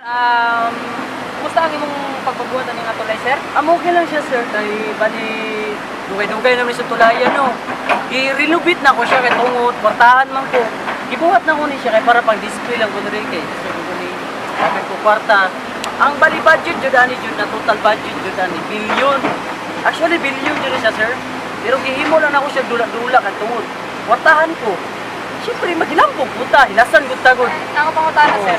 Kumusta ang imong pagpabuhat ani nga tulay, sir? Amo, okay lang siya, sir, kay bali dugay-dugay naman sa tulayan, no. I-renovate na ko siya kay tungod kwartahan man ko. Gibuhat na ko ni siya kay para pang display lang ko diri kay sa ko ni dagan ko kwarta. Ang bali budget jud ani jud na total budget jud ani billion. Actually, billion jud siya, sir. Pero gihimo lang ako siya dula-dula kay tungod kwartahan ko. Siyempre magilambog puta, hilasan gud tagod. Ako pangutana, sir.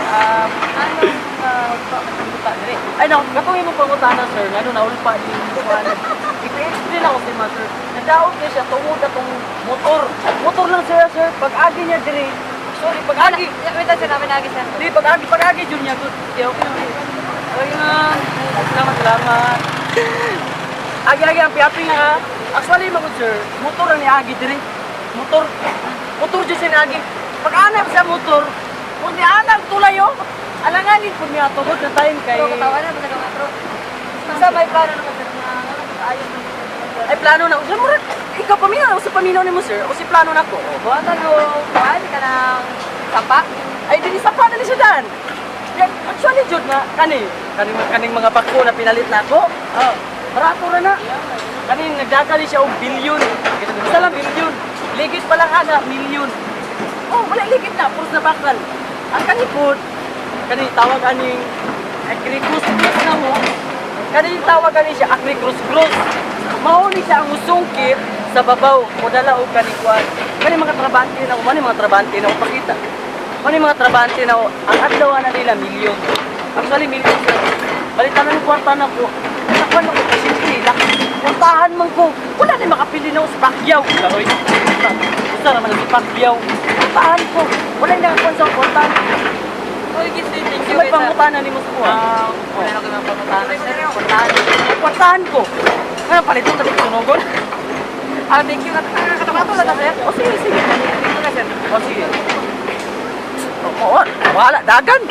Anong pa buta diri? Ay naku, katong imong pangutana, sir, ngano naulpa ni kuan. I-explain ako si ma, sir. Nadaot niya siya tungod atong motor. Motor lang sir, sir. Pag-agi niya diri. Sorry, pag-agi. Wait lang, sir, namin agi, sir. Di pag-agi, pag-agi jud niya gud. Okay, okay lang. Okay nga. Salamat, salamat. Agi agi ang piapi nga ha. Actually magud, sir, motor ang niagi diri. Motor. Motor jud siya niagi. Pag anap sa motor, kung nianap tulay oh. Alanganin po niya tungod na time kay Pero katawa na basta ka pero sa may plano naman, sir, nga ano ayos na. Ay, plano na. Sa mura, ikaw paminaw, sa paminaw nimo, sir. O si plano na ko. Buhatan mo kuan ka ng sapa. Ay, dili sa pa dili siya dan. Yan, actually jud nga kani kaning kaning mga bako na pinalit na ako. Oh, barato ra na. Kaning nagdakali siya og bilyon. Isa lang bilyon. Ligit pa lang ana milyon. Oh, wala ligit na, puros na bakal. Ang kani pod, kani tawag aning agri cross cross na mo. Kani tawag ani siya agri cross cross. Mao ni siya ang usungkit sa babaw mo dala og kani kuan. Kani mga trabante na, man mga trabante na pakita. Mano yung mga trabante na ang adlaw na nila milyon. Actually, milyon sila. Balitan na ng kwarta na ko. Nakuha na ko kasi sila. Kwartahan man ko. Wala na makapili na ako sa Pacquiao. Karoy. Gusto naman si Pacquiao. Kwartahan ko. Wala na nakakuha sa kwartahan. Oy, gis thank Kasi you. may pangutana ni mo sa kuha. Wala na ko ng pangutana, sir. Kwartahan. Kwartahan ko. Ano palito tabi ko sunugon? Ah, thank you. Katawa na, sir. O sige, sige. Thank you na, sir. O sige. O, wala. Dagan.